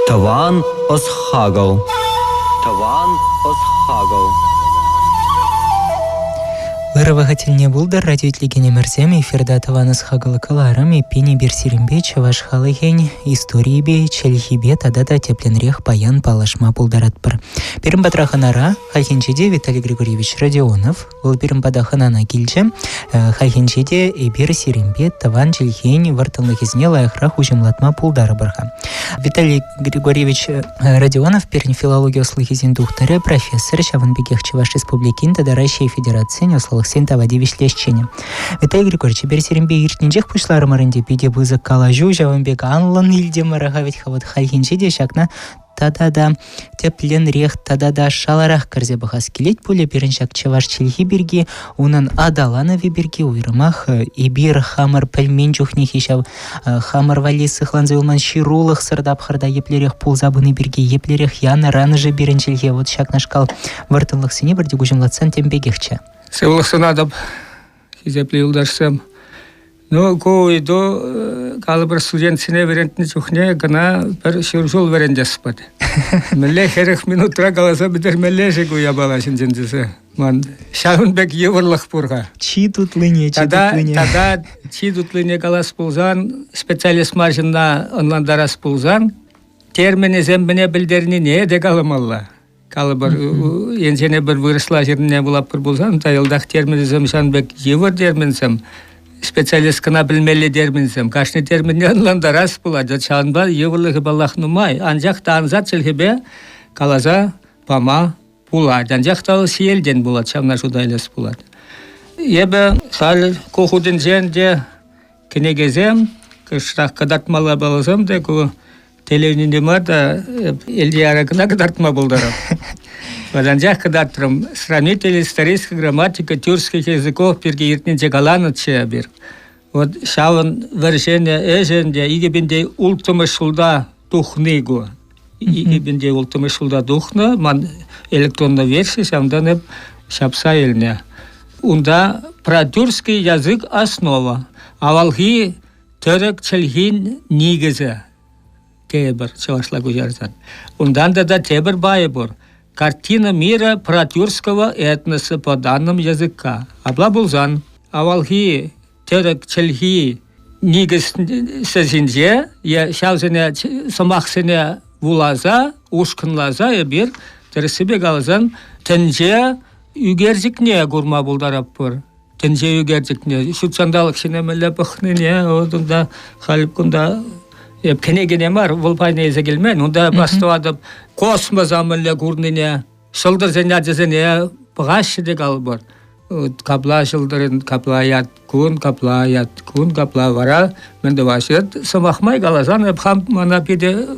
Тӑван ӑс-хакӑл. Тӑван ӑс-хакӑл. Ырӑ вӑхӑт тӗлне пултӑр, радиоитлекенӗмӗрсем эфирта тӑван ӑс-хакӑл кӑларӑм эппин эпир сирӗнпе чӑваш халӑхӗн историйӗпе, чӗлхипе тата та тӗплӗнрех паян паллашма пултаратпӑр. Пирӗн патра хӑнара хальхинче те Виталий Григорьевич Родионов, Вӑл пирӗн пата хӑнана килчӗ. Хальхинче те эпир сирӗнпе тӑван чӗлхен вӑрттӑнлӑхӗсене лайӑхрах уҫӑмлатма пултарӑпӑр-ха. Виталий Григорьевич Родионов пирӗн филологи ӑслӑхӗсен тухтӑрӗ, профессор, ҫавӑн пекех Чӑваш Республикин тата Раҫҫей Федерацийӗн ӑслӑлӑхсен тава тивӗҫлӗ ӗҫченӗ. Виталий Григорьевич, эпир сирӗнпе иртнинчех пуҫларӑмӑр ӗнтӗ питӗ пысӑк калаҫу, ҫавӑн пек анлӑн илтӗмӗр-ха вӗт-ха вот хальхинче те ҫакна тата та тӗплӗнрех тата та шаларах кӗрсе пӑхас килет пулӗ пирӗн ҫак чӑваш чӗлхи пирки, унӑн аталанӑвӗ пирки уйрӑмах эпир хамӑр пӗлмен чухнехи ҫав хамӑр валли сыхланса юлман ҫырулӑхсӑр тапхӑрта еплерех пулса пыни пирки, еплерех янӑранӑ-ши пирӗн чӗлхе вот ҫакнашкал вӑрттӑнлӑхсене пӗрте куҫӑмлатсан тем пекехчӗ. Сывлӑх сунатӑп, хисеплӗ юлташсем. Ну, ку ыйту, калӑпӑр, студентсене вӗрентнӗ чухне кӑна пӗр ҫур ҫул вӗрентес пулать. Мӗнле 40 минутра каласа пӗтермелле-ши ку япала ҫинчен тесе. Ман ҫавӑн пек йывӑрлӑх пур-ха. Чи тутлине, чи тата, тутлине. Тата чи тутлине калас пулсан, специалист мар ҫынна ӑнлантарас пулсан, терминӗсем мӗне пӗлтернине те каламалла. Калӑпӑр, енчен эпир вырӑсла ҫырнине вулатпӑр пулсан та йӑлтах терминсем ҫавӑн пек йывӑр терминсем, специалист кӑна пӗлмелли терминсем. Кашни терминне ӑнлантарас пулать. Вот ҫавӑнпа йывӑрлӑхӗ паллах нумай. Анчах та ансат чӗлхепе каласа пама пулать. Анчах та вӑл сиелтен пулать, ҫавна шута илес пулать. Эпӗ халь ку хутӗнчен те кӗнекесем, кӑштах кӑтартмалла палӑсем те ку Телевидение мар та Элтияра кӑна кӑтартма пултарап. Вот анчах кӑтартрӑм. Сравнитель исторической грамматика тюркских языков пирки иртнинче каланӑччӗ эпир. Вот ҫавӑн вӗрҫенӗ ӗҫӗ ӗнтӗ 2006 ҫулта тухни ку. 2006 ҫулта тухнӑ. Ман электронлӑ верси ҫавӑнтан эп ҫапса илнӗ. Унта про тюркский язык основа. Авалхи тӗрӗк чӗлхин никӗсӗ тепӗр чӑвашла куҫарсан. Унтан тата тепӗр пайӗ пур. Картина мира пратюрского этноса по данным языка. Апла пулсан, авалхи тӗрӗк чӗлхи никӗсӗ ҫинче е ҫавсене сӑмахсене вуласа, ушкӑнласа эпир тӗрӗссипе каласан тӗнче ӳкерчӗкне курма пултаратпӑр. Тӗнче ӳкерчӗкне, ҫут ҫанталӑк ҫине мӗнле пӑхнине, вот унта халь кунта эп кӗнекене мар, вӑл пайне илсе килмен. Унта бастӑватӑп космоса мӗнле курнине, ҫӑлтӑрсен ячӗсене пӑхаҫҫӗ те калӑпӑр. Капла ҫӑлтӑрӑн капла ят кун, капла ят кун, капла вара мӗн тӑваҫҫӗ. Сӑмах май каласан, эп хам мана питӗ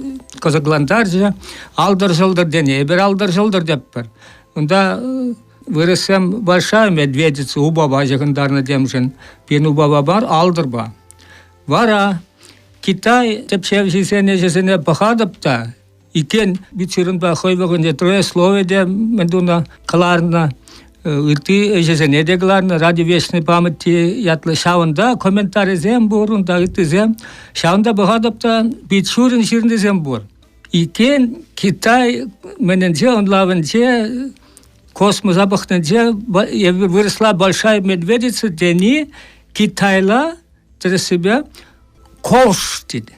кӑсӑклантарчӗ. Алтӑр ҫӑлтӑр тени. Эпир алтӑр ҫӑлтӑр тетпӗр. Унта Вырӑссем большая медведица упапа ҫыхӑнтарнӑ темшӗн. Пин упапа бар, алтӑрпа. Вара Китай тӗпчевҫисен ӗҫӗсене пӑхатӑп та, иккен Вицирунпа хӑй вӑхӑтӗнче троесловие те мӗн тунӑ, кӑларнӑ, ытти ӗҫӗсене те кӑларнӑ, «Ради вечной памяти» ятлӑ. Ҫавӑнта комментарисем пур, унта ыттисем. Ҫавӑнта пӑхатӑп та, Бичурин ҫырнисем пур. Иккен Китай мӗнӗнче, ӑнлавӗнче космоса пӑхнинче вырӑсла большая медведица тени китайла тӗрӗссипе ковш тет.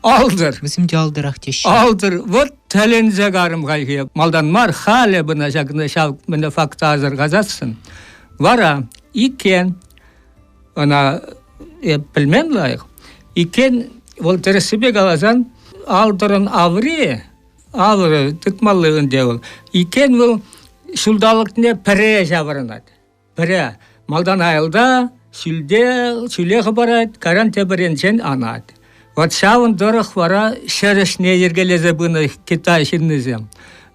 Алтӑр. Вӗсем те алтӑрах теҫҫӗ. Алтӑр. Вот тӗлӗнсе карӑм хайхи. Малтан мар, халӗ бына ҫакна ҫав мӗне факта асӑрхасассӑн. Вара иккен ӑна эп пӗлмен лайӑх. Иккен вӑл тӗрӗссипе каласан алтӑрӑн аври Алӑ тытмалли ӗнтӗ вӑл. Иккен вӑл ҫулталӑкне пӗре ҫаврӑнать. Пӗре. Малтан аялта, ҫӳлте, ҫӳле хӑпарать, кайран тепӗр енчен анать. Вот ҫавӑн тӑрӑх вара ҫӗр ӗҫне йӗркелесе пынӑ Китай ҫыннисем.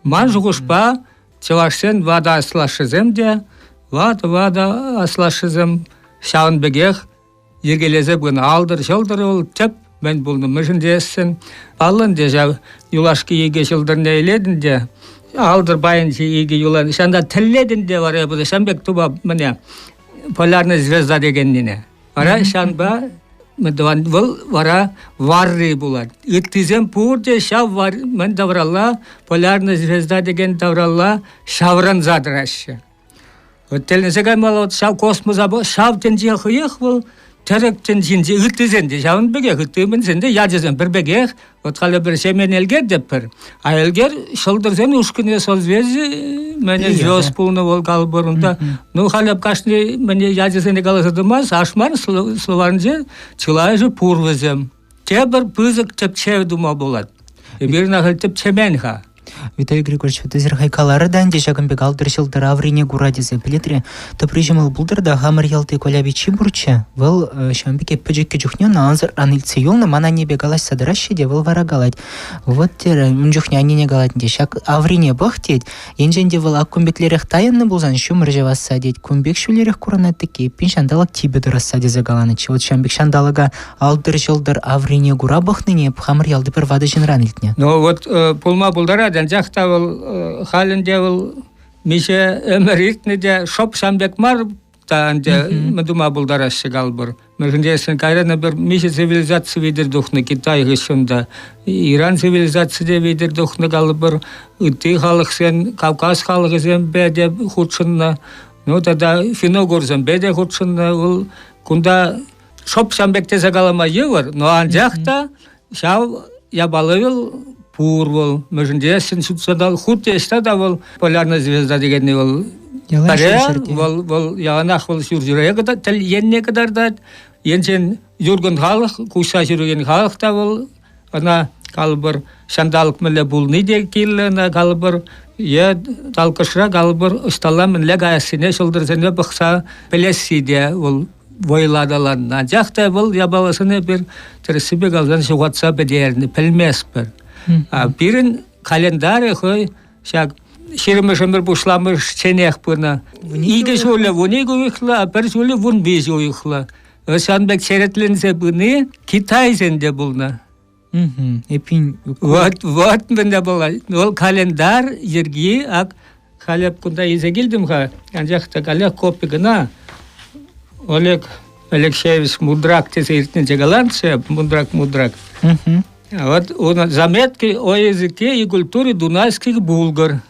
Ман шухӑшпа, чӑвашсен ватӑ аслашшӗсем те, ватӑ-ватӑ аслашшӗсем ҫавӑн пекех йӗркелесе пынӑ. Алтӑр ҫӑлтӑр вӑл тӗп мӗн пулнӑ мӗншӗн тесен паллӑ ӗнтӗ ҫав юлашки икӗ ҫӑлтӑрне илетӗн те алтӑр пайӗнчи икӗ юлан ҫанта тӗллетӗн те вара эпӗ ҫам пек тупа мӗне полярная звезда декеннине. Вара ҫанпа. Тӑван вӑл вара варри пулать. Ыттисем пурте ҫав мӗн тавралла, полярная звезда текен тавралла ҫаврӑнса тӑраҫҫӗ. Тӗлӗнсе каймалла, вот ҫав космоса ҫав тӗнче хӑех вӑл тӗрӗк тӗнчинчи ыттисен те ҫавӑн пекех, ытти мӗнсен те ячӗсем пӗр пекех. Вот халӗ пӗр Ҫемен Элкер тетпӗр. А Элкер ҫӑлтӑрсен ушкӑнӗ созвезди мӗне звезд пулнӑ вӑл калӑпӑр унта. Ну халӗ кашни мӗне ячӗсене каласа тӑмасть, Ашмар словарӗнче чылайӑшӗ пур вӗсем. Тепӗр пысӑк тӗпчев тума пулать. Эпир ӑна халь тӗпчемен-ха. Виталий Григорьевич, вот эсир хай каларӑр та ӗнтӗ ҫакӑн пек алтӑр ҫӑлтӑр аврине кура тесе пӗлетре. Тӑпри ҫӑмӑл пултӑр та хамӑр ялти Коля пиччи пурччӗ. Вӑл ҫавӑн пекех пӗчӗккӗ чухне ӑна ӑнсӑртран илтсе юлнӑ. Ман аннепе калаҫса тӑраҫҫӗ те вӑл вара калать. Вот терӗ, ун чухне аннене калать ӗнтӗ, ҫак аврине пӑх тет. Енчен те вӑл ак кун пеклерех тайӑннӑ пулсан ҫумӑр ҫӑвасса тет. Кун пек ҫӳлерех курӑнать тӗк эппин ҫанталӑк типӗ тӑрасса тесе каланӑччӗ. Вот ҫавӑн пек ҫанталӑка алтӑр ҫӑлтӑр аврине кура пӑхнине хамӑр ялти пӗр ватӑ ҫынран илтнӗ. Ну вот пулма пултарать, анчах та вӑл халь ӗнтӗ вӑл миҫе ӗмӗр иртнӗ те шӑп ҫам пек мар та ӗнтӗ мӗн тума пултараҫҫӗ калпӑр. Мӗншӗн тесен кайран эпир миҫе цивилизаци витӗр тухнӑ Китай хыҫҫӑн та, Иран цивилизаци те витӗр тухнӑ калӑпӑр, ытти халӑхсен, Кавказ халӑхӗсемпе те хутшӑннӑ, ну тата финогорсемпе те хутшӑннӑ. Вӑл кунта шӑп ҫам пек тесе калама йывӑр, но анчах та ҫав япала вӑл пур вӑл. Мӗншӗн тесен ҫутҫанталӑк хуть те ӑҫта та вӑл полярная звезда декенни вӑл пӗре, вӑл, вӑл яланах вӑл ҫурҫӗре тӗл енне кӑтартать. Енчен юркӑн халӑх, куҫса ҫӳрекен халӑх та вӑл ӑна калӑпӑр ҫанталӑк мӗнле пулни те кирлӗ ӑна калӑпӑр е талкӑшра калӑпӑр ӑҫталла мӗнле каяссине ҫӑлтӑрсене пӑхса пӗлесси те вӑл вӑйлӑ аталаннӑ. Анчах та вӑл япаласене эпир тӗрӗссипе каласан ҫухатса пӗтернӗ, пӗлместпӗр. А пирӗн календарӗ хӑй ҫак ҫирӗммӗш ӗмӗр пуҫламӑшченех пынӑ. Икӗ ҫулӗ 12 уйӑхлӑ, а пӗр ҫулӗ 15 уйӑхлӑ. Ҫавӑн пек черетленсе пыни китайсен те пулнӑ. Эпин Вот, вот мӗнле пулать. Вӑл календарь йӗрки ак халӗ кунта илсе килтӗм-ха, анчах та каллех копи кӑна. Олег Алексеевич Мудрак тесе иртнинче каланччӗ, Мудрак, Мудрак. Вот унӑн заметки о языке и культуре дунайских булгар.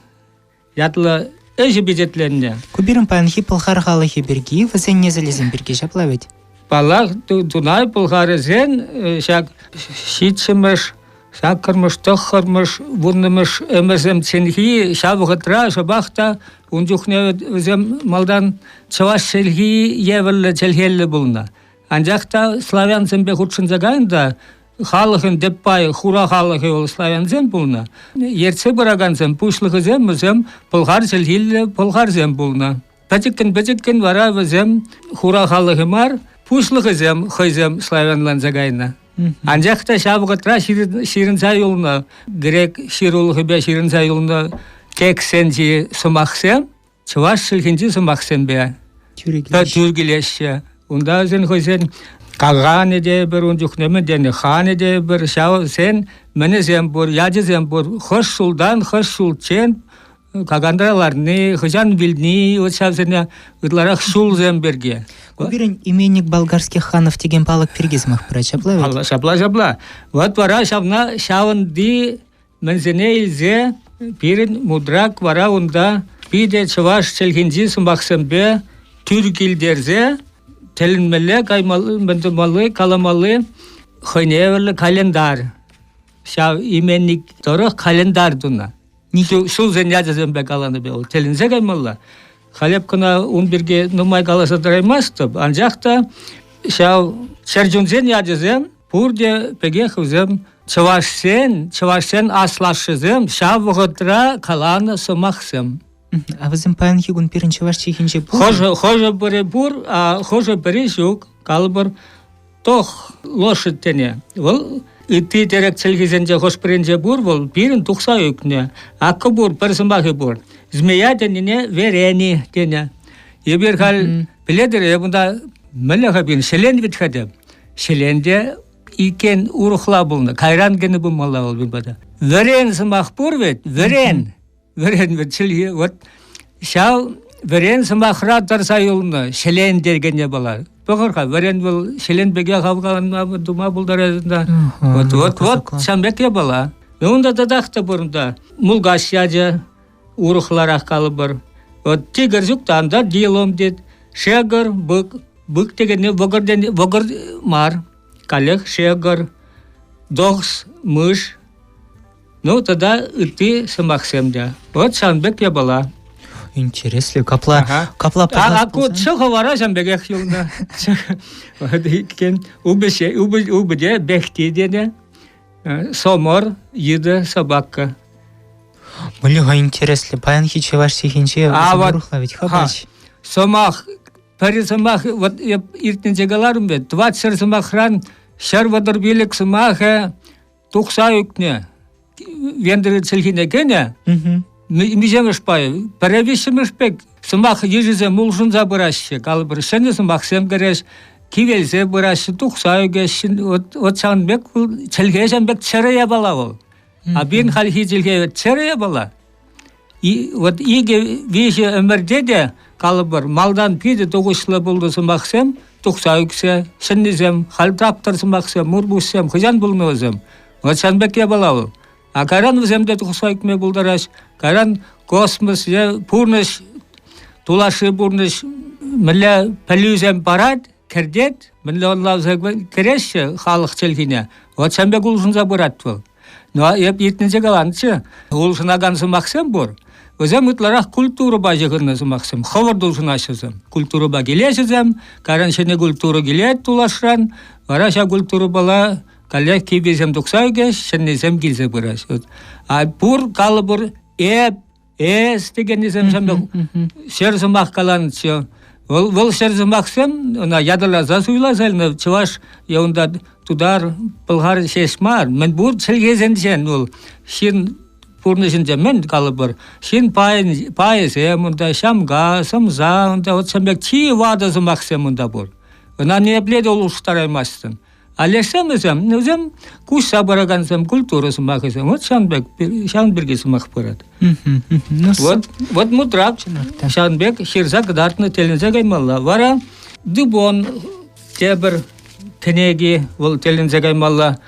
ятлӑ ӗҫӗ пичетленнӗ. Ку пирӗн паянхи пӑлхар халӑхӗ пирки, вӗсен несӗлӗсем пирки ҫапла вӗт? Паллах, Дунай пӑлхарӗсен ҫак ҫиччӗмӗш, саккӑрмӗш, тӑххӑрмӗш, вуннӑмӗш ӗмӗрсемчченхи ҫав вӑхӑтра шӑпах та ун чухне вӗсем малтан чӑваш чӗлхи евӗрлӗ чӗлхеллӗ пулнӑ. Анчах та славянсемпе хутшӑнса кайнӑ та халӑхӑн тӗп пайӗ хура халӑхӗ вӑл славянсем пулнӑ. Ертсе пыракансем, пуҫлӑхӗсем вӗсем пӑлхар чӗлхиллӗ пӑлхарсем пулнӑ. Пӗчӗккӗн-пӗчӗккӗн вара вӗсем хура халӑхӗ мар, пуҫлӑхӗсем хӑйсем славянланса кайнӑ. Анчах та ҫав вӑхӑтра ҫырӑнса юлнӑ грек ҫырулӑхӗпе ҫырӑнса юлнӑ текстсенчи сӑмахсем чӑваш чӗлхинчи сӑмахсемпе тӳр килеҫҫӗ. Унта вӗсен хӑйсен каганӗ те пӗр ун чухне мӗн тенӗ, ханӗ те пӗр, ҫавсен мӗнӗсем пур, ячӗсем пур. Хӑш ҫултан хӑш ҫулччен каганда ларни, хӑҫан вилни, вот ҫавсене ытларах ҫулсем пирки. Ку пирӗн именник болгарских ханов текен палӑк пирки сӑмах пырать, ҫапла вӗт? Ҫапла, ҫапла. Вот вара ҫавна ҫавӑнти Мӗнсене илсе пирӗн мудрак вара унта питӗ чӑваш чӗлхинчи сӑмахсемпе тӳр килтерсе тӗлӗнмелле каймалли, мӗн тумалли, каламалли хӑйне евӗрлӗ календарь. Ҫав именник тӑрӑх календарь тунӑ. Ҫулсен ячӗсемпе каланӑ пек тӗлӗнсе каймалла. Халь эп кӑна ун пирки нумай каласа тӑраймастӑп, анчах та ҫав чӗрчунсен ячӗсем пурте пекех вӗсем чӑвашсен, чӑвашсен аслашшӗсем ҫав вӑхӑтра каланӑ сӑмахсем. А вӗсем паянхи кун пирӗн чӑваш чӗлхинче пур? Хӑшӗ, хӑшӗ-пӗри пур, а хӑшӗ-пӗри ҫук. Калӑпӑр, тох лошадь тене. Вӑл ытти тӗрӗк чӗлхисенче хӑш-пӗринче пур, вӑл пирӗн тухса ӳкнӗ. Акӑ пур, пӗр сӑмахӗ пур. Змея тенине верени тенӗ. Эпир халь пӗлетӗр, эп унта мӗнле-ха пирӗн ҫӗлен вӗт-ха те. Ҫӗлен те иккен урӑхла пулнӑ. Кайран кӗнӗ пулмалла вӑл пирӗн пата. Вӗрен сӑмах пур вӗт, вӗрен. Вӗрен вӗт чӗлхи. Вот ҫав Вӗрен сӑмахра тӑрса юлнӑ ҫӗлен текен япала. Пӑхӑр-ха, вӗрен вӑл ҫӗлен пекех авкаланма тума пултарать унта. Вот, вот, вот, ҫавӑн пек япала. Унта татах та пур унта. Мулкач ячӗ, урӑхларах калӑпӑр. Вот тигр ҫук та анда дилом тет. Шекӑр, бык, бык текенни вӑкӑр тени, вӑкӑр мар. Каллех шекӑр, дохс, мыш, Ну, тата ытти сӑмахсем те. Вот ҫавӑн пек япала. Интереслӗ. Капла, Ага. капла А, а ку чӑхӑ вара ҫавӑн пекех юлнӑ. Иккен упӑҫе, упӑте бехти тенӗ. Сомор, йытӑ, собака. Мӗнле-ха интереслӗ. Паянхи чӑваш чӗлхинче А вот, урӑхла вӗт-ха ха, пач. сӑмах, пӗр сӑмах, вот эп иртнинче каларӑм вӗт, 400 сӑмахран 135 сӑмахӗ тухса ӳкнӗ. Венгри чӗлхине кӗнӗ. Миҫемӗш пайӗ? Пӗрре виҫҫӗмӗш пек сӑмах йышӗсем улшӑнса пыраҫҫӗ. Калӑпӑр, ҫӗнӗ сӑмахсем кӗрес, кивелсе пыраҫҫӗ, тухса ӳкеҫҫӗ. Вот, вот ҫавӑн пек вӑл чӗлхе ҫавӑн пек чӗрӗ япала вӑл. А пирӗн хальхи чӗлхе чӗрӗ япала. И, вот икӗ виҫӗ ӗмӗрте те, калӑпӑр, малтан питӗ тухӑҫлӑ пулнӑ сӑмахсем тухса ӳксе, ҫӗннисем, халь трактор сӑмахсем, мурмуссем хӑҫан пулнӑ вӗсем? Вот ҫавӑн пек япала вӑл. А кайран вӗсем те тухса ӳкме пултараҫ. Кайран космос е пурнӑҫ, тулашри пурнӑҫ мӗнле пӗлӳсем парать, кӗртет, мӗнле ӑнлавсем кӗреҫҫӗ халӑх чӗлхине, вот ҫавӑн пек улшӑнса пырать вӑл. Ну, эп иртнинче каланӑччӗ, улшӑнакан сӑмахсем пур. Вӗсем ытларах культурӑпа ҫыхӑннӑ сӑмахсем, хӑвӑрт улшӑнаҫҫӗ вӗсем. Культурӑпа килеҫҫӗ кайран ҫӗнӗ культура килет тулашран, вара ҫав культурӑпала каллех киввисем тухса ӳкеҫ, ҫӗннисем килсе пыраҫ. А пур, калӑпӑр, эп, Эс текеннисем ҫамрӑк ҫӗр сӑмах каланӑччӗ. Вӑл, вӑл ҫӗр сӑмахсем ӑна ятарласа суйласа илнӗ. Чӑваш е унта тутар, пӑлхар ҫеҫ мар. Мӗн пур чӗлхесенчен вӑл ҫын пурнӑҫӗнче мӗн калӑпӑр, ҫын пайӗн, пайӗсем унта, ҫамка, сӑмса унта, вот ҫавӑн пек чи ватӑ сӑмахсем унта пур. Ӑна ниепле те улӑштараймастӑн. А лешсем вӗсем, вӗсем куҫса пыракансем, культура сӑмахӗсем. Вот ҫавӑн пек, ҫавӑн пирки сӑмах пырать. Вот, вот мудрак ҫавӑн пек ҫырса кӑтартнӑ тӗлӗнсе каймалла. Вара Дубон тепӗр кӗнеки вӑл тӗлӗнсе каймалла.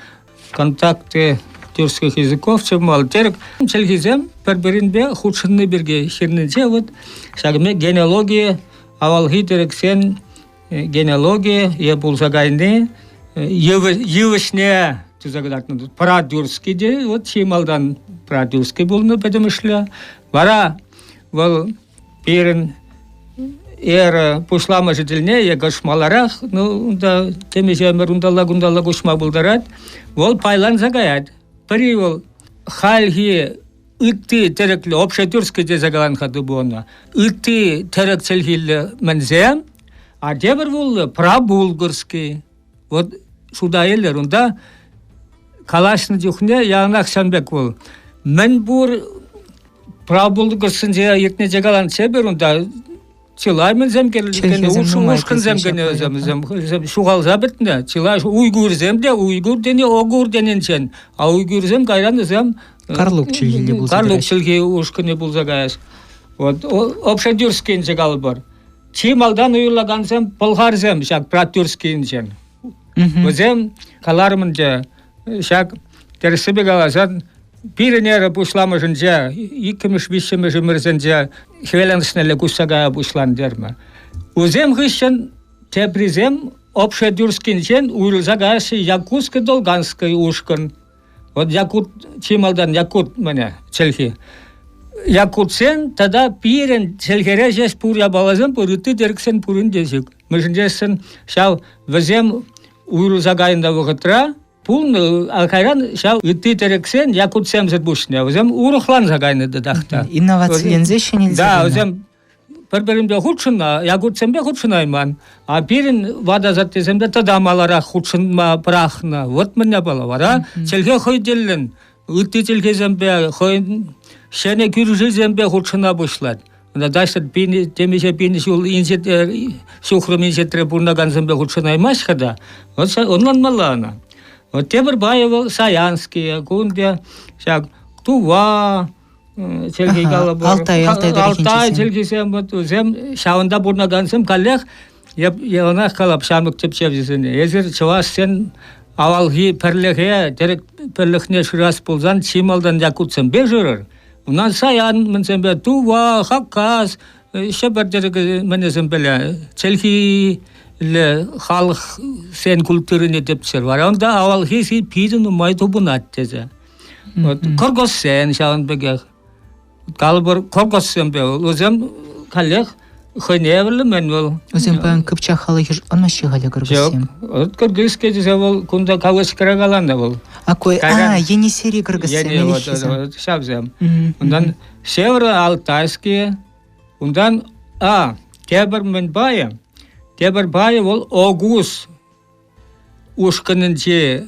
Контакты тюркских языков чӑвмал тӗрӗк чӗлхисем пӗр-пӗринпе хутшӑнни пирки ҫырнинче вот ҫакӑн генеалогия авалхи тӗрӗксен генеалоги е пулса кайни йывӑҫне туса кӑтартнӑ. Прадюрский те вот чи малтан Прадюрский пулнӑ пӗтӗмӗшле. Вара вӑл пирӗн эра пуҫламӑшӗ тӗлне е кӑшт маларах, ну, унта темиҫе ӗмӗр унталла-кунталла куҫма пултарать. Вӑл пайланса каять. Пӗри вӑл хальхи ытти тӗрӗклӗ общетюрский тесе калан-ха тупӑнӑ. Ытти тӗрӗк чӗлхиллӗ мӗнсем, а тепӗр вуллӑ прабулгарский. Вот шута илер, унта калаҫнӑ чухне яланах ҫавӑн пек вӑл. Мӗн пур прабулгарсенче иртнӗ калан эпир унта чылай мӗнсем кӗнӗ, ушкӑнсем кӗнӗ вӗсем, вӗсем ҫухалса пӗтнӗ. Чылай уйгурсем те уйгур тени огур тенинчен, а уйгурсем кайран вӗсем Карлук чӗлхилле пулса Карлук чӗлхи ушкӑнӗ пулса каяс. Вот общетюрскинче калӑпӑр. Чи малтан уйӑрлакансем пӑлхарсем ҫак пратюрскинчен. Вӗсем каларӑм ӗнтӗ ҫак тӗрӗссипе каласан пирӗн эра пуҫламӑшӗнче иккӗмӗш виҫҫӗмӗш ӗмӗрсенче хӗвеланӑҫнелле куҫса кая пуҫланӑ терӗмӗр. Вӗсем хыҫҫӑн теприсем Общетюрскинчен уйрӑлса каяҫҫӗ Якутско-Долганский ушкӑн. Вот якут чи малтан якут мӗне чӗлхи. Якутсен тата пирӗн чӗлхере ҫеҫ пур япаласем пур, ытти тӗрӗксен пурин те ҫук. Мӗншӗн тесен ҫав вӗсем уйрӑлса кайнӑ вӑхӑтра пулнӑ, а кайран ҫав ытти тӗрӗксен якутсемсӗр пуҫне вӗсем урӑхланса кайнӑ татах та. Инновациленсе ҫӗнелсе Да, вӗсем пӗр-пӗринпе хутшӑннӑ, якутсемпе хутшӑнайман, а пирӗн ватӑ асаттесемпе тата маларах хутшӑнма пӑрахнӑ. Вот мӗн япала вара. Чӗлхе хӑй тӗллӗн ытти чӗлхесемпе хӑйӗн ҫӗнӗ кӳршисемпе хутшӑна пуҫлать. Тата темиҫе пин ҫул инҫет ҫухрӑм инҫетре пурӑнакансемпе хутшӑнаймасть-ха та. Вот ӑнланмалла ӑна. Вот тепӗр пайӗ вӑл Саянский, кунта ҫак Тува, чӗлхи калӑпӑр. Алтай, Алтай Алтай чӗлхисем вот вӗсем ҫавӑнта пурӑнакансем каллех яланах калап ҫамрӑк тӗпчевҫӗсене. Эсир чӑвашсен авалхи пӗрлӗхе, тӗрӗк пӗрлӗхне шырас пулсан чи малтан якутсемпе шырӑр. Унан саян мӗнсемпе Тува, Хакас, Ҫӗпӗр тӗрӗкӗ мӗнӗсемпеле чӗлхиллӗ халӑхсен культурине тӗпчер. Вара унта авалхи си питӗ нумай тупӑнать тесе. Вот кӑркӑссен ҫавӑн пекех. Калӑпӑр кӑркӑссемпе вӗсем каллех хӑйне евӗрлӗ мӗн вӑл. Вӗсем паян кыпчак халӑхӗ ӑнмаҫҫӗ халӗ кӑркӑссем. Вот кыргызский тесе вӑл кунта кавычкӑра каланӑ вӑл. А кой, а, Енисейри кыргызсем, Ҫавсем. Унтан Северо-Алтайские, унтан а, тепӗр мӗн пайӗ? Тепӗр пайӗ вӑл Огуз ушкӑнӗнчи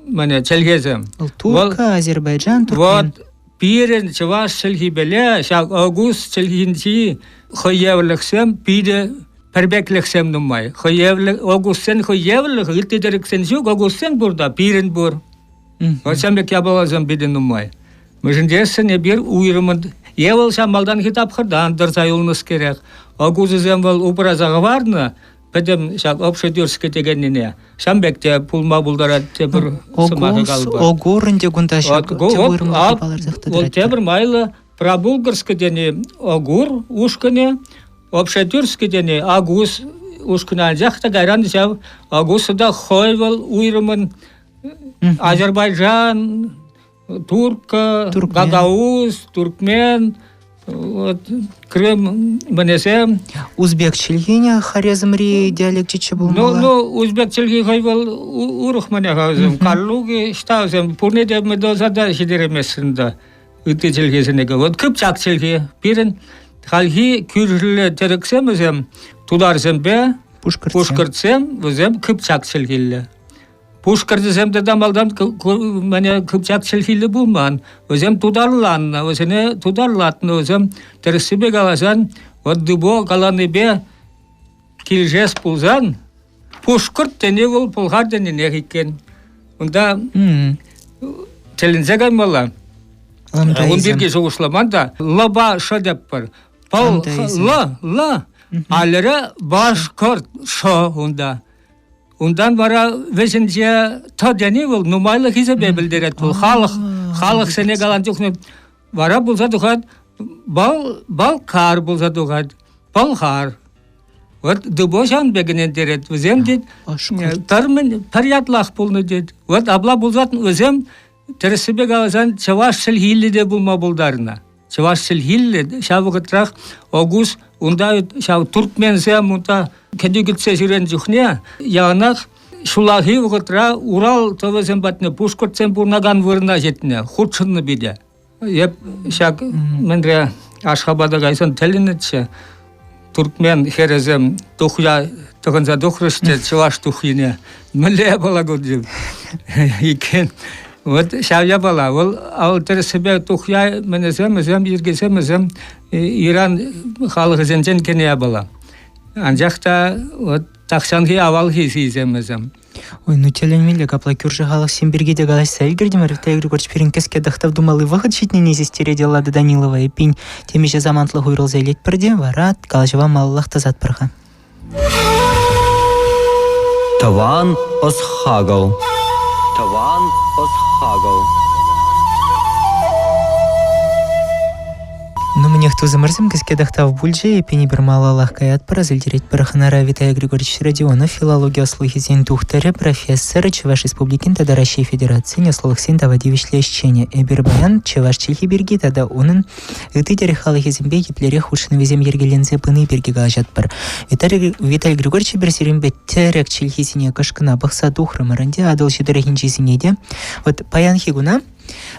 мӗне чӗлхесем. Турка, Азербайджан, туркмен. Вот пирӗн чӑваш чӗлхипеле ҫак Огуз чӗлхинчи хӑйевӗрлӗхсем питӗ пӗрпеклӗхсем нумай. Хӑйевлӗ Огузсен хӑйевӗрлӗхӗ ытти тӗрӗксен ҫук, Огузсен пур та, пирӗн пур. Вот ҫавӑн пек япаласем питӗ нумай. Мӗншӗн тесен эпир уйрӑмӑн е вӑл ҫав малтанхи тапхӑртан тӑрса юлнӑскерех. Огузӗсем вӑл упраса хӑварнӑ, пӗтӗм ҫак общетюрски текеннине ҫам пек те пулма пултарать тепӗр сӑмахӗ калӑпӑр. Огур ӗнтӗ кунта ҫак уйрӑмлӑха палӑртсах тӑрать. Тепӗр майлӑ Прабулгарски тени Огур ушкӑнӗ, Общетюрски тени Агус ушкӑнӗ анчах та кайран ҫав Агуса та хӑй вӑл уйрӑмӑн Азербайджан, Турка, Гагауз, Туркмен, вот, Крым мӗнесем. Узбек чӗлхине Хорезмри диалекчӗ пулмалла? Ну, ну, узбек чӗлхи хӑй вӑл урӑх мӗне-ха вӗсем. Карлуги, ӑҫта вӗсем, пурне те медоза та ҫитереместӗн та ытти чӗлхесене. Вот кыпчак чӗлхи. Пирӗн хальхи кӳршӗллӗ тӗрӗксем вӗсем тутарсемпе пушкӑртсем вӗсем кыпчак чӗлхиллӗ. Пушкӑртсем тата малтан мане кыпчак чӗлхиллӗ пулман. Вӗсем тутарланнӑ, вӗсене тутарлатнӑ. Вӗсем тӗрӗссипе каласан, вот Дубо каланипе килӗшес пулсан, пушкӑрт тени вӑл пӑлхар тенинех иккен. Унта тӗлӗнсе каймалла. Ун пирки шухӑшламан та лӑпа шӑтӑппӑр. Пӑл лӑ, лӑ, алӗре башкӑрт шӑ унта. Унтан вара вӗҫӗнче тӑ тени вӑл нумайлӑ хисепе пӗлтерет вӑл. Халӑх, халӑхсене калан чухне вара пулса тухать бал, балкар пулса тухать, пӑлхар. Вот Дубо ҫавӑн пек ӗнентерет. Вӗсем тет, тӑрмӗн пӗр ятлах пулнӑ тет. Вот апла пулсан вӗсем тӗрӗссипе каласан чӑваш чӗлхиллӗ те пулма пултарнӑ. Чӑваш чӗлхиллӗ ҫав вӑхӑтрах Огуз унта ҫав туркменсем унта кӗтӳ кӗтсе ҫӳренӗ чухне яланах ҫуллахи вӑхӑтра Урал тӑвӗсем патне пушкӑртсем пурӑнакан вырӑна ҫитнӗ, хутшӑннӑ питӗ. Эп ҫак мӗнре Ашхабада кайсан тӗлӗннӗччӗ. Туркмен хӗрӗсем тухья тӑхӑнса тухрӗҫ те чӑваш тухйине. Мӗнле япала курчӗ иккен. Вот ҫав япала. Вӑл ал тӗрӗссипе тухья мӗнӗсем, вӗсем йӗркесем, вӗсем Иран халӑхӗсенчен кӗнӗ япала. Анчах та вот тахҫанхи авалхи сийсем вӗсем. Ой, ну тӗлӗнмелле, капла кӳршӗ халӑхсем пирки те калаҫса ӗлкӗртӗмӗр. Виталий Григорьевич пирӗн кӗске тӑхтав тумалли вӑхӑт ҫитнине систерет Эллада Данилова. Эппин, темиҫе самантлӑх уйрӑлса илетпӗр те, вара калаҫӑва малаллах тӑсатпӑр-ха. Тӑван ӑс-хакӑл. Тӑван ӑс-хакӑл. Ну, мӗнех, тусӑмӑрсем, кӗске тӑхтав пулчӗ. Эппин, эпир малаллах каятпӑр, аса илтеретпӗр. Хӑнара Виталий Григорьевич Родионов, филологи ӑслӑхӗсен тухтӑрӗ, профессор, Чӑваш Республикин тата Раҫҫей Федерацийӗн ӑслӑлӑхсен тава тивӗҫлӗ ӗҫченӗ. Эпир паян чӑваш чӗлхи пирки тата унӑн ытти тӗрӗк халӑхӗсемпе еплерех хутшӑнӑвӗсем йӗркеленсе пыни пирки калаҫатпӑр. Виталий, Виталий Григорьевич эпир сирӗнпе тӗрӗк чӗлхисене кӑшкӑна пӑхса тухрӑмӑр ӗнтӗ, Атӑлҫи тӑрӑхӗнчисене те. Вот паянхи куна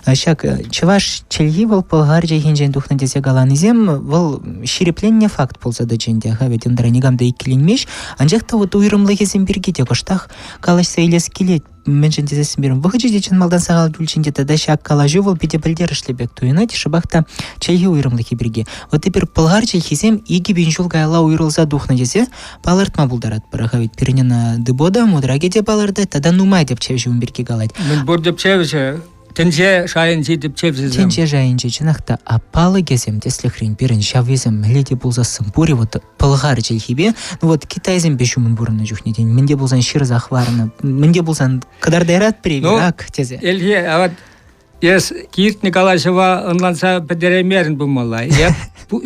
Ҫак чӑваш чӗлхи вӑл пӑлхар чӗлхинчен тухнӑ тесе каланисем вӑл ҫирӗпленнӗ факт пулса тӑчӗ ӗнтӗ. Ха вӗт унтра никам та иккӗленмест. Анчах та вот уйрӑмлӑхӗсем пирки те кӑштах калаҫса илес килет. Мӗншӗн тесессӗн пирӗн вӑхӑчӗ те чӑн малтан сахал юлчӗ ӗнтӗ тата ҫак калаҫу вӑл питӗ пӗлтерӗшлӗ пек туйӑнать, шӑпах та чӗлхе уйрӑмлӑхӗ пирки. Вот эпир пӑлхар чӗлхисем 2000 ҫул каялла уйрӑлса тухнӑ тесе палӑртма пултаратпӑр. Ха ведь пирӗн ӑна Дыбода, Мудраге те палӑртать тата нумай тӗпчевҫӗ ун пирки калать. Мӗнпур тӗпчевҫӗ. Тӗнче шайӗнчи тӗпчевҫӗсем. Тӗнче шайӗнчи, чӑнах та, а палӑкӗсем, тӗслӗхрен, пирӗн ҫависем мӗнле те пулсассӑн пур-и вот пӑлхар чӗлхипе, ну вот китайсемпе ҫумӑн пурӑннӑ чухне, тен, мӗн те пулсан ҫырса хӑварнӑ, мӗн те пулсан кӑтартайратпӑр-и Ну, ак тесе. Эльхи, а вот эс киртнӗ калаҫӑва ӑнланса пӗтереймерӗн пулмалла. Эп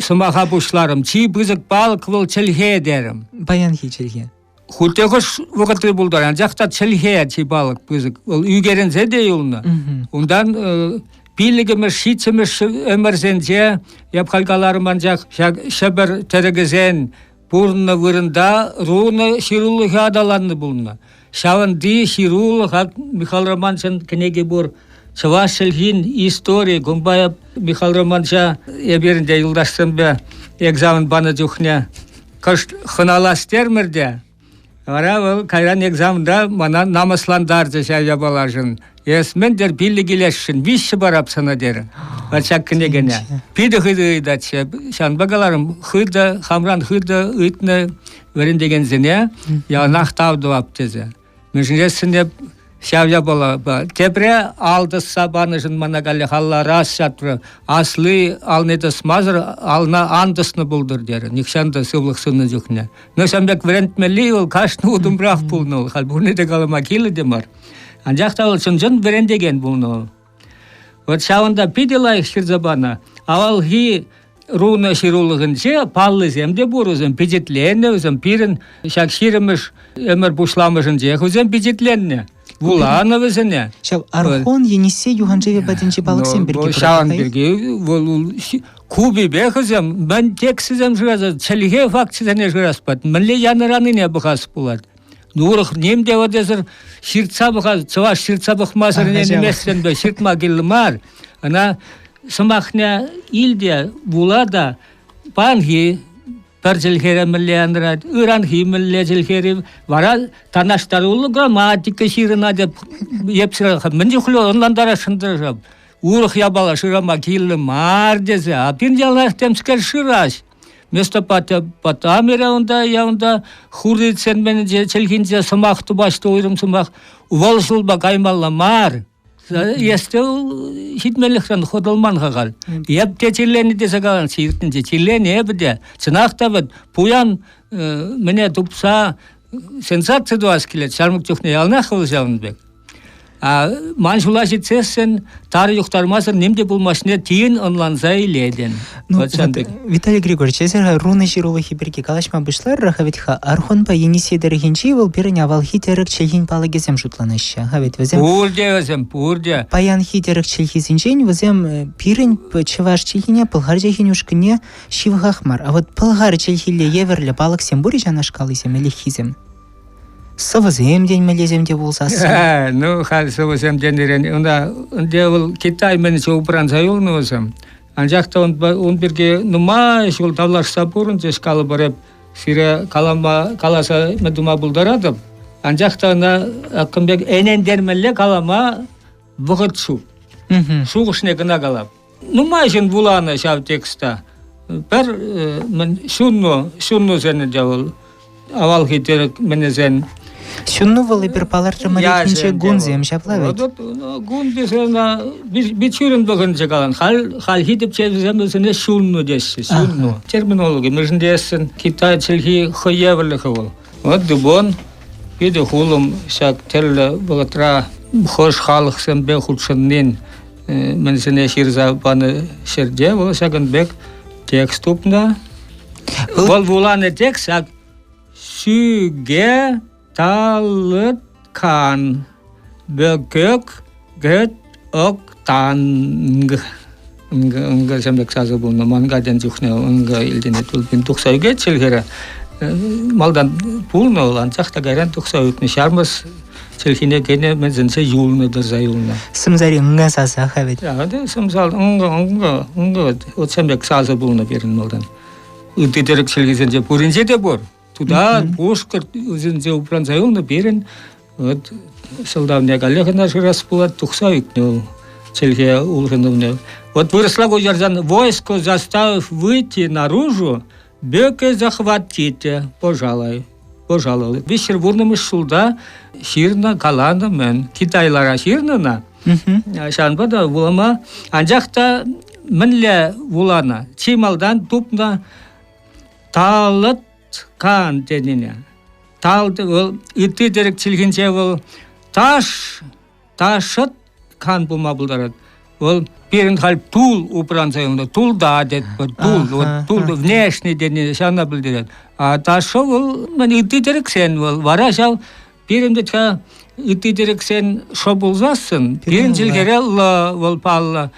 сӑмаха пуҫларӑм. Чи пысӑк палӑк вӑл чӗлхе терӗм. Паянхи чӗлхе. Хуть хӑш вӑхӑтри пултӑр, анчах та чӗлхе чи палӑк пысӑк. Вӑл ӳкерӗнсе те юлнӑ. Унтан пиллӗкӗмӗш, ҫиччӗмӗш ӗмӗрсенче, эп халь каларӑм анчах, ҫак Ҫӗпӗр тӗрӗкӗсен пурӑннӑ вырӑнта рунӑ ҫырулӑхӗ аталаннӑ пулнӑ. Ҫавӑнти ҫырулӑх, ак Михаил Романовичӑн кӗнеки пур, Чӑваш чӗлхин историйӗ. Кунпа эп Михаил Романовича эпир ӗнтӗ юлташсемпе экзамен панӑ чухне кӑшт хӑналас термӗр те, вара вӑл кайран экзаменра мана намӑслантарчӗ ҫав япалашӑн. Эс мӗн-тӗр пиллӗк илесшӗн, виҫҫӗ парап сана терӗ. Вот ҫак кӗнекене. Питӗ хытӑ ыйтатчӗ. Ҫавӑнпа каларӑм, хытӑ, хамран хытӑ ыйтнӑ вӗрентекенсене яланах тав тӑвап тесе. Мӗншӗн эп ҫав япалапа тепре ал тӑсса панӑшӑн мана каллех алла раз ҫатрӗ. Асли алне тӑсмасӑр ална ан тӑснӑ пултӑр терӗ. Нихҫан та сывлӑх суннӑ чухне. Но ҫавӑн пек вӗрентмелли вӑл кашни утӑмрах пулнӑ вӑл. Халь пурне те калама кирлӗ те мар. Анчах та вӑл чӑн-чӑн вӗрентекен пулнӑ вӑл. Вот ҫавӑнта питӗ лайӑх ҫырса панӑ. Авалхи рунӑ ҫырулӑхӗнче паллисем те пур, вӗсем пичетленнӗ, вӗсем пирӗн ҫак ҫирӗмӗш ӗмӗр пуҫламӑшӗнчех вӗсем пичетленнӗ. Вуланӑ вӗсене. Ҫав Архон Енисей юханшывӗ патӗнчи палӑксем пирки Ҫавӑн пирки вӑл купипех вӗсем мӗн текстсем шыраса, чӗлхе факчӗсене шырас пулать, мӗнле янӑранине пӑхас пулать. Урӑх ним те вӗтесӗр ҫыртса пӑхас, чӑваш ҫыртса пӑхмасӑр ӗненместӗн ҫыртма кирлӗ мар. Ӑна сӑмахне ил те, вула та, паянхи пӗр чӗлхере мӗнле янӑрать, ыранхи мӗнле чӗлхере, вара танаштаруллӑ грамматика ҫырӑнать епсӗр мӗн чухлӗ ӑнлантарасшӑн тӑрӑшап. Урӑх япала шырама кирлӗ мар тесе, а пин яланах темскер шыраҫ. Месопотамире унта, я унта хурритсен мӗнӗнче чӗлхинче сӑмах тупаҫ уйрӑм сӑмах. Вӑл ҫулпа каймалла мар. Есте ҫитмеллӗхрен хӑтӑлман-ха халь. Эп те чирленӗ тесе калан, иртнинче чирленӗ эпӗ те. Чӑнах та вӗт пуян мӗне тупса сенсаци тӑвас килет. Ҫамрӑк чухне яланах вӑл ҫавӑн пек. А ман ҫула ҫитсессӗн тар юхтармасӑр ним те пулмастне тин ӑнланса илетӗн. Ну, вот, Виталий Григорьевич, эсир рунӑ ҫырулӑхӗ пирки калаҫма пуҫларӑр-ха вӗт-ха Архонпа Енисей тӑрӑхӗнчи вӑл пирӗн авалхи тӗрӗк чӗлхин палӑкӗсем шутланаҫҫӗ. Ха вӗт вӗсем Пурте вӗсем, пурте. Паянхи тӗрӗк чӗлхисенчен вӗсем э, пирӗн чӑваш чӗлхине, пӑлхар чӗлхин ушкӑнне ҫывӑхах мар. А вот пӑлхар чӗлхилле евӗрлӗ палӑксем пур-и ҫанашкаллисем, ӗлӗкхисем? Сӑвӑсем тенмеллесем те пулсассӑн. Ну, халь сӑвӑсем тенӗрен, ӑна ӗнтӗ вӑл Китай мӗншӗн упранса юлнӑ вӗсем. Анчах та ун пирки нумай ҫул тавлашса пурӑнчӗҫ, калӑпӑр эп сире калама, каласа мӗн тума пултаратӑп. Анчах та ӑна кун пек ӗнентермелле калама вӑхӑт ҫук. Шухӑшне кӑна калап. Нумай ҫын вуланӑ ҫав текста. Пӗр мӗн ҫунну, ҫуннусене те вӑл авалхи тӗрӗк мӗнӗсен. Ҫунну вӑл эпир палӑртрӑмӑр иртнинче гунсем ҫапла вӗт. Гун тесе ӑна Бичурин вӑхӑтӗнче калан. Халь хальхи тӗпчевҫӗсем вӗсене ҫунну теҫҫӗ, ҫунну. Терминологи мӗншӗн тесен Китай чӗлхи хӑй евӗрлӗхӗ вӑл. Вот Дубон питӗ хулӑм ҫак тӗрлӗ вӑхӑтра хӑш халӑхсемпе хутшӑннин мӗнсене ҫырса панӑ ҫӗрте вӑл ҫакӑн пек текст тупнӑ. Вӑл вуланӑ текст ҫак сӳге талыткан бөкөк гөт октанг ынга пек сасӑ пулнӑ. Манга тен чухне ынга илтӗнет. Вӑл тухса ӳкет чӗлхере. Малтан пулнӑ вӑл, анчах та кайран тухса ӳкнӗ. Ҫармӑс чӗлхине кӗнӗ мӗнсенсе юлнӑ тӑрса юлнӑ. Сӑмсари ынга сасӑ-ха вӗт. Сӑмсал ынга ынга ынга вот ҫавӑн пек сасӑ пулнӑ пирӗн малтан. Ытти тӗрӗк чӗлхисенче пуринче те пур. Тутар, пушкӑрт вӗсенче упранса юлнӑ пирӗн вот сӑлтавне каллех ӑна шырас пулать, тухса ӳкнӗ вӑл чӗлхе улшӑнӑвне. Вот вырӑсла куҫарсан войско заставив выйти наружу, бөке захватите, пожалуй. Пожалуй. Виҫҫӗр вуннӑмӗш ҫулта ҫырнӑ, каланӑ мӗн. Китайлара ҫырнӑ ӑна. Ҫавӑнпа та вулама. Анчах та мӗнле вуланӑ? Чи малтан тупнӑ талӑткан тенине. Тал вӑл ытти тӗрӗк чӗлхинче вӑл таш ташӑт кан пулма пултарать. Вӑл пирӗн халь тул упранса юлнӑ. Тулта тетпӗр. Тул, вот тул внешний тени ҫавна пӗлтерет. А ташӑ вӑл мӗн ытти тӗрӗксен вӑл. Вара ҫав пирӗн вӗт-ха ытти тӗрӗксен шӑ пулсассӑн, пирӗн чӗлхере лӑ вӑл паллӑ.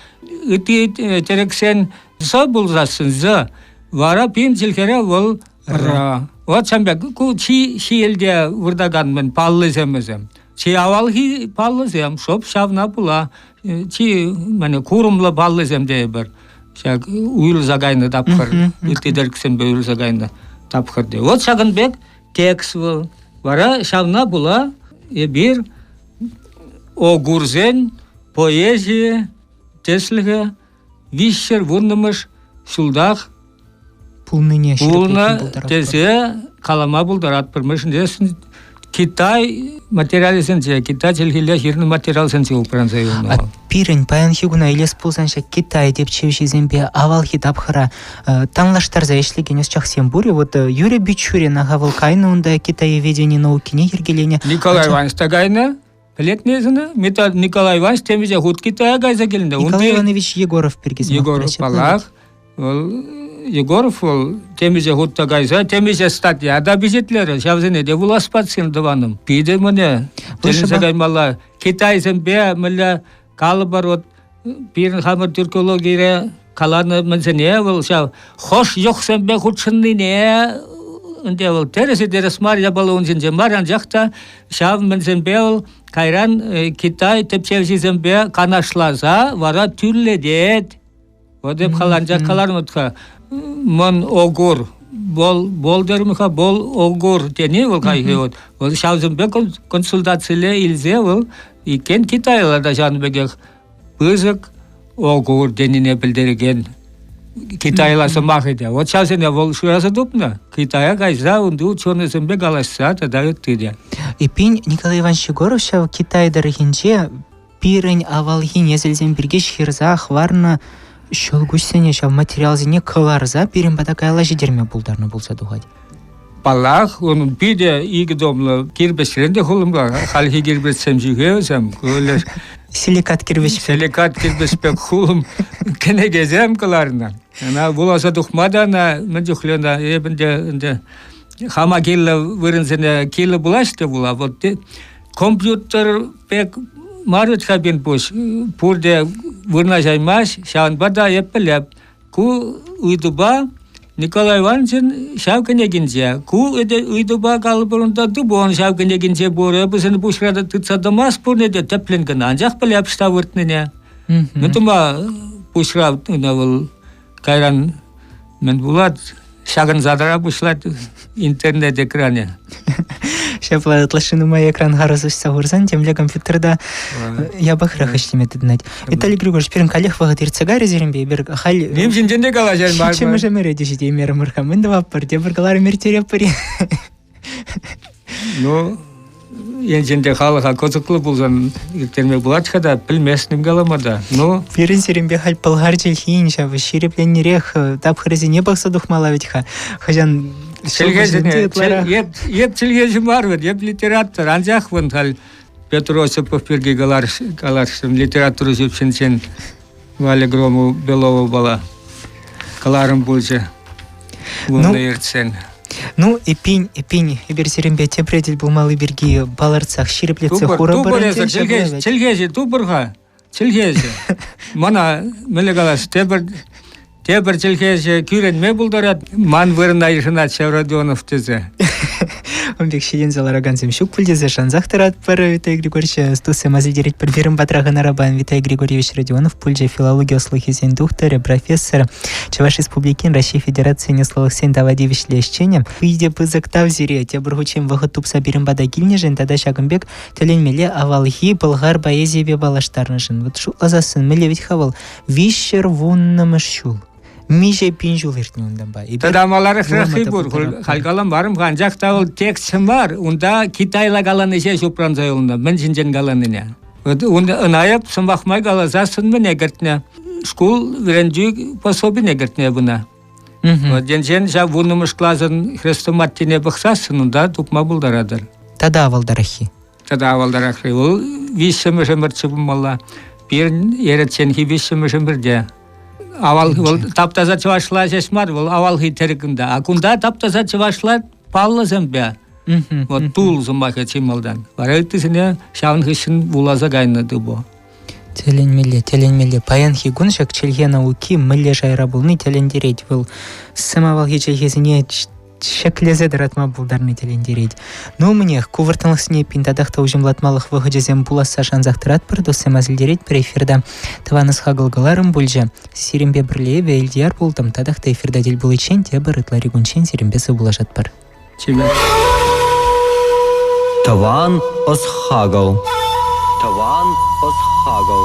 Ытти тӗрӗксен зӑ пулсассӑн зӑ. Вара пирӗн чӗлхере вӑл р. Вот ҫавӑн пек ку чи ҫиелте выртакан мӗн паллисем вӗсем. Чи авалхи паллӑсем шӑп ҫавна пула чи мӗне курӑмлӑ паллӑсем тейӗпӗр. Ҫак уйрӑлса кайнӑ тапхӑр, ытти тӗрксемпе уйрӑлса кайнӑ тапхӑрти. Вот ҫакӑн пек текст вӑл. Вара ҫавна пула эпир огурсен поэзийӗ тӗслӗхӗ 310-мӗш ҫултах пулнине пулнӑ тесе калама пултаратпӑр. Мӗншӗн тесен Китай материалӗсенче, Китай чӗлхилле ҫырнӑ материалсенче упранса юлнӑ. Пирӗн паянхи куна илес пулсан ҫак Китай тӗпчевҫисемпе авалхи тапхӑра танлаштарса ӗҫлекен ӑсчахсем пур-и? Вот Юрий Бичурин, аха, вӑл кайнӑ унта китаеведени наукине йӗркеленӗ. Николай Иванович та кайнӑ. Пӗлетне эсӗ Николай Иванович темиҫе хут Китая кайса килнӗ. Николай Иванович Егоров пирки Егоров, паллах. Вӑл Егоров вӑл темиҫе хут та кайса темиҫе статья та пичетлерӗ. Ҫавсене те вулас патсем тӑванӑм. Питӗ мӗне тӗлӗнсе каймалла. Китайсемпе мӗнле калӑпӑр вот пирӗн хамӑр тюркологире каланӑ мӗнсене вӑл ҫав хӑш йӑхсемпе хутшӑннине ӗнтӗ вӑл тӗрӗс-и тӗрӗс мар япала ун ҫинче мар, анчах та ҫав мӗнсемпе вӑл кайран Китай тӗпчевҫисемпе канашласа вара тӳрлетет. Вот эп халь анчах калармӑт-ха мӑн огур бол бол термӗ-ха бол огур тени вӑл хайхи вот вӑл ҫавсемпе консультациле илсе вӑл иккен Китайла та ҫавӑн пекех пысӑк огур тенине пӗлтерекен китайла сӑмахӗ те. Вот ҫавсене вӑл шыраса тупнӑ. Китая кайса унти ученӑйсемпе калаҫса тата ытти те. Эппин, Николай Иванович Егоров ҫав Китай тӑрӑхӗнче пирӗн авалхи несӗлсем пирки ҫырса хӑварнӑ ҫӑлкуҫсене, ҫав материалсене кӑларса пирӗн пата каялла ҫитерме пултарнӑ пулса тухать. Паллах, унӑн питӗ икӗ томлӑ кирпӗчрен те хулӑмлӑ. Хальхи кирпӗчсем ҫӳхе вӗсем. Силикат кирпӗч. Силикат кирпӗч пек хулӑм кӗнекесем кӑларнӑ. Ӑна вуласа тухма та ӑна мӗн чухлӗ ӑна эп ӗнтӗ ӗнтӗ хама кирлӗ вырӑнсене кирлӗ пулаҫ те вула. Вот компьютер пек мар вӗт-ха пин пуҫ. Пурте вырнаҫаймасть, ҫавӑнпа та эп пӗлеп. Ку ыйтупа Николай Ивановичӑн ҫав кӗнекинче, ку ыйтупа калӑпӑр унта Дубон ҫав кӗнекинче пур. Эпӗ сене пуҫра та тытса тӑмасть пурне те тӗплӗн кӑна, анчах пӗлеп ӑҫта выртнине. Мӗн тума пуҫра вӑл кайран мӗн пулать, ҫакӑнса тӑра пуҫлать интернет экранӗ. Ҫапла ытлашши нумай экран харӑс уҫса хурсан темле компьютерта япӑхрах ӗҫлеме тытӑнать. Виталий Григорьевич, пирӗн каллех вӑхӑт иртсе кайрӗ сирӗнпе. Эпир халь Ним ҫинчен те калаҫар мар. Ҫиччӗмӗш ӗмӗре те ҫитеймерӗмӗр-ха. Мӗн тӑватпӑр? Тепӗр кӑларӑм ирттеретпӗр-и? Ну, енчен те халӑха кӑсӑклӑ пулсан ирттерме пулать-ха та, пӗлместӗм калама та. Ну, Пирӗн сирӗнпе халь пӑлхар чӗлхин ҫав ҫирӗпленнӗрех тапхӑрӗсене пӑхса тухмалла вӗт-ха. Хӑҫан чӗлхесене, еп чӗлхеҫӗ мар вӗт, еп литератор, анчах вӑн халь Петр Осипов пирки каларшӑн литература ҫӳпҫинчен Валя Громова Белова кӑларӑм пулчӗ. Вуннӑ иртсен. Ну, эппин, эппин, эпир сирӗнпе тепре тӗл пулмалли пирки палӑртсах ҫирӗплетсе хурӑпӑр. Тупӑр эсӗ, чӗлхеҫӗ, тупӑр-ха. Чӗлхеҫӗ. Мана, мӗнле калас, тепӗр Тепӗр чӗлхеҫӗ кӳренме пултарать, ман вырӑна йышӑнать ҫав Родионов тесе. Ун пек ҫитӗнсе ларакансем ҫук пуль тесе шансах тӑратпӑр, Виталий Григорьевич. Туссем аса илтеретпӗр. Пирӗн патра хӑнарапан Виталий Григорьевич Родионов пулчӗ, филологи ӑслӑхӗсен тухтӑрӗ, профессор, Чӑваш Республикин Раҫҫей Федерацийӗн ӑслӑлӑхсен тава тивӗҫлӗ ӗҫченӗ. Питӗ пысӑк тав сире тепӗр хутчен вӑхӑт тупса пирӗн пата килнӗшӗн тата ҫакӑн пек тӗлӗнмелле авалхи пӑлхар поэзийӗпе паллаштарнӑшӑн. Вот шутласассӑн мӗнле вӗт-ха вӑл 310-мӗш ҫул. Миҫе пин ҫул иртнӗ унтанпа. Тата маларахраххи пур, халь каламарӑм-ха, анчах та вӑл текст мар, унта китайла калани ҫеҫ упранса юлнӑ, мӗн ҫинчен каланине. Ӑна эп сӑмах май каласассӑн мӗне кӗртнӗ? Шкул вӗрентӳ пособине кӗртнӗ куна. Вот енчен ҫав вуннӑмӗш класӑн хрестоматине пӑхсассӑн унта тупма пултаратӑр. Тата авалтараххи. Тата авалтараххи. Вӑл виҫҫӗмӗш ӗмӗрччӗ пулмалла. Пирӗн еречченхи виҫҫӗмӗш ӗмӗрте. Авал вӑл тап-таса чӑвашла ҫеҫ мар, вӑл авалхи тӗрӗк кунта. А кунта тап-таса чӑвашла паллӑсемпе. Вот тул сӑмахӗ чи малтан. Вара ыттисене ҫавӑн хыҫҫӑн вуласа кайнӑ тупо. Тӗлӗнмелле, тӗлӗнмелле. Паянхи кун ҫак чӗлхе науки мӗнле шайра пулни тӗлӗнтерет. Вӑл сӗм авалхи чӗлхесене ҫӗклесе тӑратма пултарни тӗлӗнтерет. Ну, мӗнех, ку вӑрттӑнлӑхсене пин татах та уҫӑмлатмалӑх вӑхӑчӗсем пуласса шансах тӑратпӑр, туссем асилтеретпӗр эфирта. Тӑван ӑс-хакӑл кӑларӑм пулчӗ. Сирӗнпе пӗрле эпӗ Элтияр пултӑм. Татах та эфирта тӗл пуличчен тепӗр ытларикунччен сирӗнпе сывпуллашатпӑр. Чимӗр. Тӑван ӑс-хакӑл. Тӑван ӑс-хакӑл.